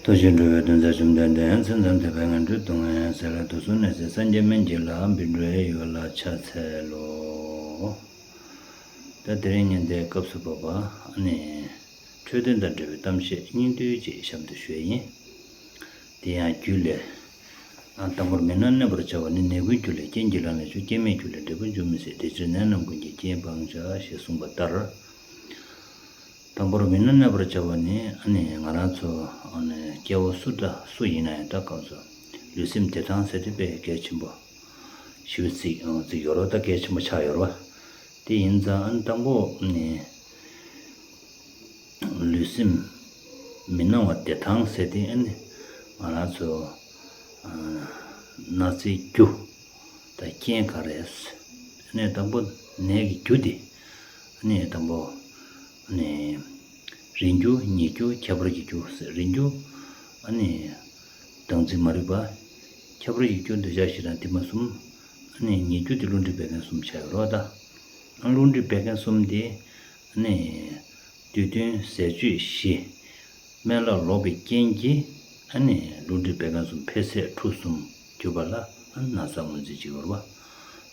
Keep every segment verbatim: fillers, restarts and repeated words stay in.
ཐུགས་རྗེ་འགྲོ་བའི་དོན་མཛད་བཅོམ་ལྡན་འདས། མཚན་ཙམ་དད་པས་ངན་འགྲོའི་སྡུག་བསྔལ་སེལ། དུག་གསུམ་ནད་སེལ་སངས་རྒྱས་སྨན་གྱི་བླ། བཻ་ཌཱུརྱ་ཡུལ་ལ་ཕྱག་འཚལ་ལོ། ད་དེ་རིང་ཉིན་དེའི་སྐབས་སུ་བབ་པ་ཨ་ནི་འཕྲོད་བསྟེན་དང་འབྲེལ་བའི་གཏམ་བཤད་སྙིང་བསྡུས་ཅིག་གཤམ་དུ་ཞུ་ཡ་ཡིན། དེ་ཡང་རྒྱུད་ལས། ཨ། དང་པོར་མི་སྣང་གནས་པར་བྱ་བ་ནི། ནད་ཀུན་རྒྱུ་ལས། རྐྱེན་གྱིས་བསླངས་ལས་བྱུང་། རྐྱེན་མེད་རྒྱུ་ལས་འབྲས་བུ་འབྱུང་མི་སྲིད། དེ་ཕྱིར་ནད་རྣམས་ཀུན་གྱི་རྐྱེན་སྤང་བྱ། ཞེས་གསུངས་པ་ལྟར། དང་པོར་མི་སྣང་གནས་པར་བྱ་བ་ནི་ཨ་ནི་ང་རང་ཚོ་ཨ་ནི་སྐྱེ་བོ་སུ་འདྲ་སུ་ཡིན་ན་ཡང་ད་གང་ཚོ་ལུས་སེམས་བདེ་ཐང་ཟེར་དེ་དཔེ་གལ་ཆེན་པོ་ཞེ་པོ་ཅིག་ཅིག་ཡོད་རེད། ད་གལ་ཆེན་པོ་ཆགས་ཡོད་རེད་བ། དེ་ཡིན་ཙང་ཨ་ནི་དང་པོ་ནི། ལུས་སེམས་མི་སྣང་བ་བདེ་ཐང་ཟེར་དེ་ཨ་ནི་ང་རང་ཚོ་ཨ་ན་ཚའི་རྒྱུ་དང་རྐྱེན་ག་རེ་རེད། ཨ་ནི་དང་པོ་ནད་ཀྱི་རྒྱུ་དེ་ཨ་ནི་དང་པོ་ཨ་ནི་རིང་རྒྱུ་ཉེ་རྒྱུ་ཁྱད་པར་གྱི་རྒྱུ་ཟེར། རིང་རྒྱུ་ཨ་ནི་དྭངས་རྩི་མ་རིག་པ། ཁྱད་པར་གྱི་རྒྱུ་འདོད་ཆགས་ཞེ་སྡང་དྲི་མ་གསུམ། ཨ་ནི་ཉེ་རྒྱུ་དེ་རླུང་མཁྲིས་བད་ཀན་གསུམ་ཆགས་ཡོད་རེད་བ་ད། རླུང་མཁྲིས་བད་ཀན་གསུམ་དེ། ནི། དུས་གདོན་ཟས་སྤྱོད་བཞི། སྨན་བླ་ལོག་པའི་རྐྱེན་གྱིས་ཨ་ནི་རླུང་མཁྲིས་བད་ཀན་གསུམ་འཕེལ་ཟད་འཁྲུགས་གསུམ་གྱུར་པ་ལ་ཨ་ན་ཚ་ངོས་འཛིན་བྱེད་ཀྱི་ཡོད་རེད་བ།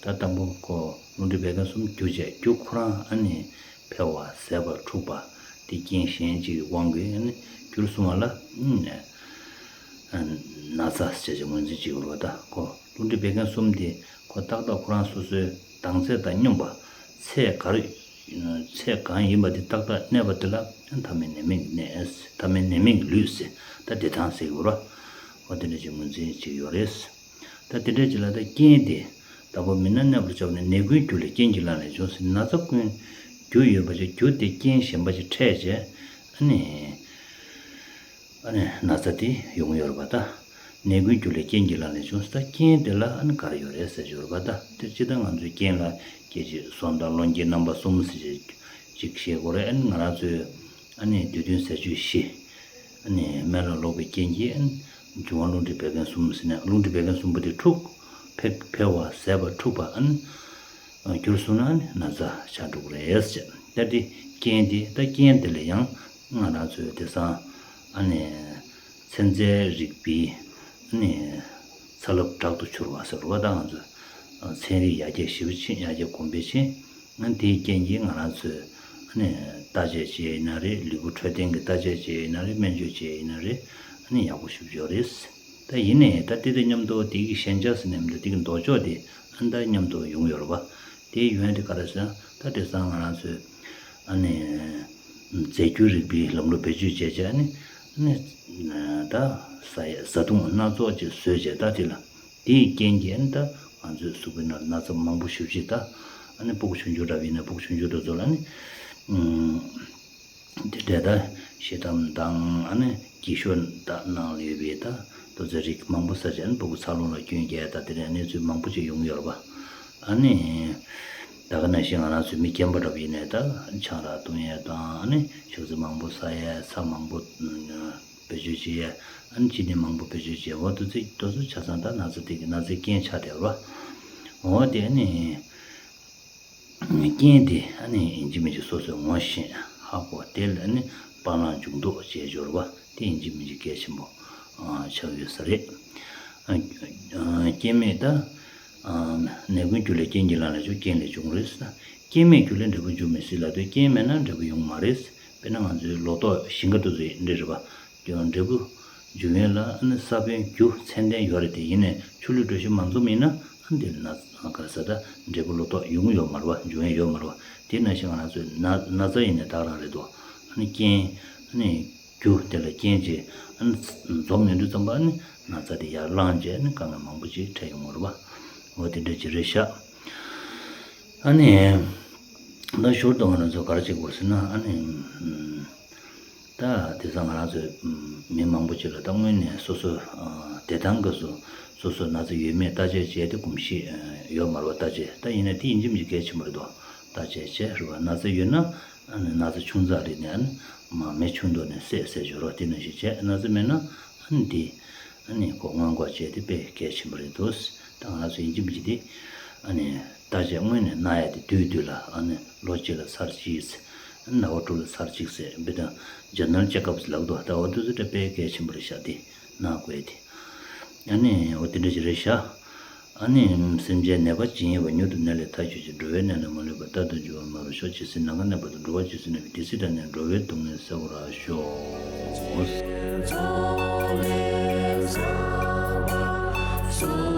ད་དང་པོ་ཁོ་རླུང་མཁྲིས་བད་ཀན་གསུམ་འགྱུར་བྱས་རྒྱུ་ཁོ་རང་ཨ་ནི་འཕེལ་བ་ཟད་པ་འཁྲུགས་པ་དེ་རྐྱེན་གཞན་གཅིག་གི་དབང་གིས་ཨ་ནི་འགྱུར་སོང་བ་ལ་ཨ་ནི་ན་ཚ་ཟེར་བྱས་ངོས་འཛིན་བྱེད་ཀྱི་ཡོད་རེད་བ། ད་ཁོ་རླུང་མཁྲིས་བད་ཀན་གསུམ་དེ་ཁོ་ཏག་ཏག་ཁོ་རང་སོ་སོའི་ལྡང་ཚད་དང་སྙོམས་པ་ཚད་ག་རེ། ཚད་གང་ཡིན་པ་དེ་ཏག་ཏག་གནས་པ་དེ་ལ་ཐ་མལ་ནད་མེད་ཀྱི་གནས། ཐ་མལ་ནད་མེད་ཀྱི་ལུས་ཟེར། ད་བདེ་ཐང་ཟེར་གྱི་ཡོད་རེད། འོ་དེ་འདྲ་ཅིག་ངོས་འཛིན་བྱེད་ཀྱི་ཡོད་རེད། ད་དེ་འདྲ་ཅིག་ལ་ད་རྐྱེན་དེ་དང་པོ་མི་སྣང་གནས་པར་བྱ་བ་ནི་ནད་ཀུན་རྒྱུ་ལས། རྐྱེན་གྱིས་བསླངས་ལས་བྱུང་ཟེར། ན་ཚ་ཀུན་རྒྱུ་ཡོད་པ་ཅིག་རྒྱུ་དེ་རྐྱེན་གཞན་པ་ཅིག་འཕྲད་བྱས་ཨ་ནི། ཨ་ནི་ན་ཚ་དེ་ཡོང་ཡོད་རེད་པ་ད། ནད་ཀུན་རྒྱུ་ལས། རྐྱེན་གྱིས་བསླངས་ལས་བྱུང་ཟེར། ད་རྐྱེན་དེ་ལ་ཨ་ནི་ག་རེ་ཡོད་རེད་ཟེར་གྱི་ཡོད་རེད་པ་ད། དེ་སྤྱིར་བཏང་ང་ཚོའི་རྐྱེན་ལ་སྐད་ཅིག་གསོམ་དང་རློན་རྐྱེན་རྣམ་པ་གསུམ་ཟེར་ཅིག་ཅིག་བཤད་དགོས་རེད། ཨ་ནི་ང་རང་ཚོའི་ཨ་ནི་དུས་གདོན་ཟས་སྤྱོད་བཞི། ཨ་ནི་སྨན་བླ་ལོག་པའི་རྐྱེན་གྱིས་ཨ་ནི་འབྱུང་བ་རླུང་མཁྲིས་བད་ཀན་གསུམ་ཟེར་ནས་རླུང་མཁྲིས་བད་ཀན་གསུམ་པོ་དེ་འཁྲུགས། འཕེལ་འཕེལ་བ་ཟད་པ་འཁྲུགས་པ་ཨ་ནི་གྱུར་སོང་ན་ནི་ན་ཚ་ཆགས་འགྲོ་གི་རེད་ཟེར། ད་དེ་རྐྱེན་དེ་ད་རྐྱེན་དེ་ལ་ཡང་ང་རང་ཚོའི་དེང་སང་ཨ་ནི་ཚན་རྩལ་རིག་པའི་ཨ་ནི་ཚ་རླབས་དྲག་ཏུ་འཕྱུར་བ་ཟེར་བ་ད་ང་ཚོ་ཚན་རིག་ཡར་རྒྱས་ཞེ་པོ་ཕྱིན། ཡར་རྒྱས་གོང་འཕེལ་ཕྱིན། ཨ་ནི་དེའི་རྐྱེན་གྱིས་ང་རང་ཚོས་ཨ་ནི་བརྟག་དཔྱད་བྱས་ཡིན་ན་རེད། ལུས་པོ་འཕྲོད་བསྟེན་གྱི་བརྟག་དཔྱད་བྱས་ཡིན་ན་རེད། སྨན་བཅོས་བྱས་ཡིན་ན་རེད། ཨ་ནི་ཡག་པོ་ཞེ་པོ་ཅིག་ཡོད་རེད། ད་ཡིན་ནའི་ད་དེ་དང་མཉམ་དུ་དེ་གི་ཞན་ཆ་ཟེར་ནས་མི་འདུག་དེ་གི་ལྡོག་ཕྱོགས་དེ་ཨ་ནི་ད་མཉམ་དུ་ཡོང་གི་ཡོད་རེད་པ། དེའི་ཡོན་དེ་ག་རེ་ཟེར་ན་ད་དེང་སང་ང་རང་ཚོས་ཨ་ནི་རྫས་འགྱུར་རིག་པའི་ལམ་ལུགས་བེད་སྤྱོད་བྱས་བྱས་ཨ་ནི་ཨ་ནི་ད་ཟ་ཡ་བཟའ་བཏུང་སྣ་ཚོགས་ཅིག་བཟོས་བྱས་ད་དེ་ལ་དེའི་རྐྱེན་གྱིས་ཨ་ནི་ད་ང་ཚོའི་གཟུགས་པོའི་ནང་ན་ཚ་མང་པོ་ཞེ་པོ་ཅིག་ད་ཨ་ནི་སྤུ་གུ་ཆུང་ཆུང་འདྲ་བོ་ཡིན་ན་སྤུ་གུ་ཆུང་ཆུང་དེ་ཚོ་ལ་ཨ་ནི། དེ་འདྲའི་ད་ཞེ་སྡང་དང་ཨ་ནི་སྐྱིད་ཤོས་དག་ནང་ལ་ཡོད་པའི་ད་ལྟོ་ཚེ་རིགས་མང་པོ་ཟ་བྱས་ཨ་ནི་སྤུ་གུ་འཚར་ལོངས་ལ་སྐྱོན་རྒྱག་ད་དེ་འདྲའི་གནས་ཚུལ་མང་པོ་ཅིག་ཡོང་གི་ཡོད་རེད་པ། ཨ་ནི་ད་ག་ནང་བཞིན་ང་རང་ཚོའི་མི་རྒན་པ་འདྲ་པོ་ཡིན་ནའི་ད་ཆང་རག་འཐུང་ཡས་དང་ཨ་ནི་ཞག་ཚི་མང་པོ་ཟ་ཡས་ཚྭ་མང་པོ་བེད་སྤྱོད་བྱེད་ཡས་ཨ་ནི་ཅི་ནི་མང་པོ་བེད་སྤྱོད་བྱེད་འོ་དེ་ཚོ་དེ་ཚོ་ཆ་ཚང་ད་ན་ཚ་དེ་གི་ན་ཚའི་རྐྱེན་ཆགས་བསྡད་ཡོད་རེད་པ། འོ་དེ་ཨ་ནི། རྐྱེན་དེ་ཨ་ནི་ཡིན་གཅིག་མིན་གཅིག་སོ་སོས་ངོ་ཤེས་ཧ་གོ་དེ་ལ་ཨ་ནི་སྤང་བླང་འཇུག་ལྡོག་བྱས་སྦྱོར་བ་དེ་ཡིན་གཅིག་མིན་གཅིག་གལ་ཆེན་པོ་ཆགས་ཡོད་ས་རེད། རྐྱེན་མེད་ད་ནད་ཀུན་རྒྱུ་ལས། རྐྱེན་གྱིས་བསླངས་ལས་བྱུང་། རྐྱེན་ལས་བྱུང་རེད་ཟེར་ན། རྐྱེན་མེད་རྒྱུ་ལས་འབྲས་བུ་འབྱུང་མི་སྲིད་ལབ་དུས་རྐྱེན་མེད་ན་འབྲས་བུ་ཡོང་མ་རེད། དཔེར་ན་ང་ཚོའི་ལོ་ཏོག་ཞིང་ཁ་དེ་ཚོ་ཡིན་འདྲ་རེད་པ། འབྲས་བུ་འབྱུང་ཡུལ་ལ་ཨ་ནི་ས་བོན་རྒྱུ་ཚད་ལྡན་ཡོད་རེད་དེ། ཡིན་ནའི་ཆུ་ལུད་དྲོད་ཤིང་མ་འཛོམས་ཡིན་ན་ཨ་ནི་དེ་ལ་ན་ག་རེ་ཟེར་ད་འབྲས་བུ་ལོ་ཏོག་ཡོང་གི་ཡོད་མ་རེད་པ། འབྱུང་ཡས་ཡོད་མ་རེད་པ། དེ་ནང་བཞིན་ང་རང་ཚོའི་ན་ན་ཚ་ཡིན་ནའི་ད་ག་རང་རེད་དོ། ཨ་ནི་རྐྱེན་ཨ་ནི་རྒྱུ་དེ་ལ་རྐྱེན་གྱིས་ཨ་ནི་འཛོམས་ཡོང་དུས་ཙམ་པ་ཨ་ནི་ན་ཚ་དེ་ཡར་ལངས་བྱས་ཨ་ནི་དཀའ་ངལ་མང་པོ་ཅིག་འཕྲད་ཡོང་གི་རེད་པ། འོ་དེ་འདྲ་ཅིག་རེད་ཤག་ཨ་ནི། ད་ཞོར་དུ་ང་རང་ཚོ་ག་རེ་བྱེད་དགོས་ཟེར་ན་ཨ་ནི། ད་དེང་སང་ང་རང་ཚོའི་མི་མང་པོ་ཅིག་ལ་ད་སྔོན་ནས་སོ་སོ་བདེ་ཐང་སྐབས་སུ་སོ་སོ་ན་ཚ་ཡོད་མེད་བརྟག་དཔྱད་བྱས་ཏེ་གོམས་གཤིས་ཡོད་མ་རེད་པ། བརྟག་དཔྱད་ད་ཡིན་ན་དེ་ཡིན་གཅིག་མིན་གཅིག་གལ་ཆེན་པོ་རེད་དོ། བརྟག་དཔྱད་བྱས་རེད་པ། ན་ཚ་ཡོད་ན་ཨ་ནི་ན་ཚ་ཆུང་ཙག་རེད་ནས་ཨ་ནི་མ་མེ་ཆུང་དོ་ནས་བསད་བསད་སྦྱོར་བ་དེ་ནང་བཞིན་བྱས། ན་ཚ་མེད་ན་ཨ་ནི་དེ་ཨ་ནི་ཁོ་སྔོན་འགོག་བྱས་ཏེ་དཔེ་གལ་ཆེན་པོ་རེད་འདུག་ད་ང་རང་ཚོ་ཡིན་གཅིག་མིན་གཅིག་དེ་ཨ་ནི་ད་ བརྟག་དཔྱད་སྔོན་ནས་གནང་ཡ་དེ་དུས་དུས་ལ་ཨ་ནི་ལོ་གཅིག་ལ་ཚར་གཅིག་ཟེར། ཟླ་བ་དྲུག་ལ་ཚར་གཅིག་ཟེར་བི་དང་ཇེ་ནེ་རལ་ཅེ་ཀབ་ལབ་འདུག་ད་འོ་དེ་ཚོ་དཔེ་གལ་ཆེན་པོ་རེད་ཤག་དེ་གནང་དགོས་ཡ་དེ། ཨ་ནི་འོ་དེ་འདྲ་ཞིག་རེད་ཤག་ཨ་ནི་སེམས་ཅན་ནད་པ་ཇི་ཡིན་པ་མྱུར་དུ་ནད་ལས་ཐར་གྱུར་ཅིག་འགྲོ་བའི་ནད་ལས་མ་ལུས་པ་རྟག་ཏུ་འབྱུང་བ་མ་རུ་ཤོག་ཇི་སྲིད་ནམ་མཁའ་གནས་པ་དང་། འགྲོ་བ་ཇི་སྲིད་ན་བའི་དེ་སྲིད་དགྲ་ནད་འགྲོ་བའི་སྡུག་བསྔལ་སེལ་བར་ཤོག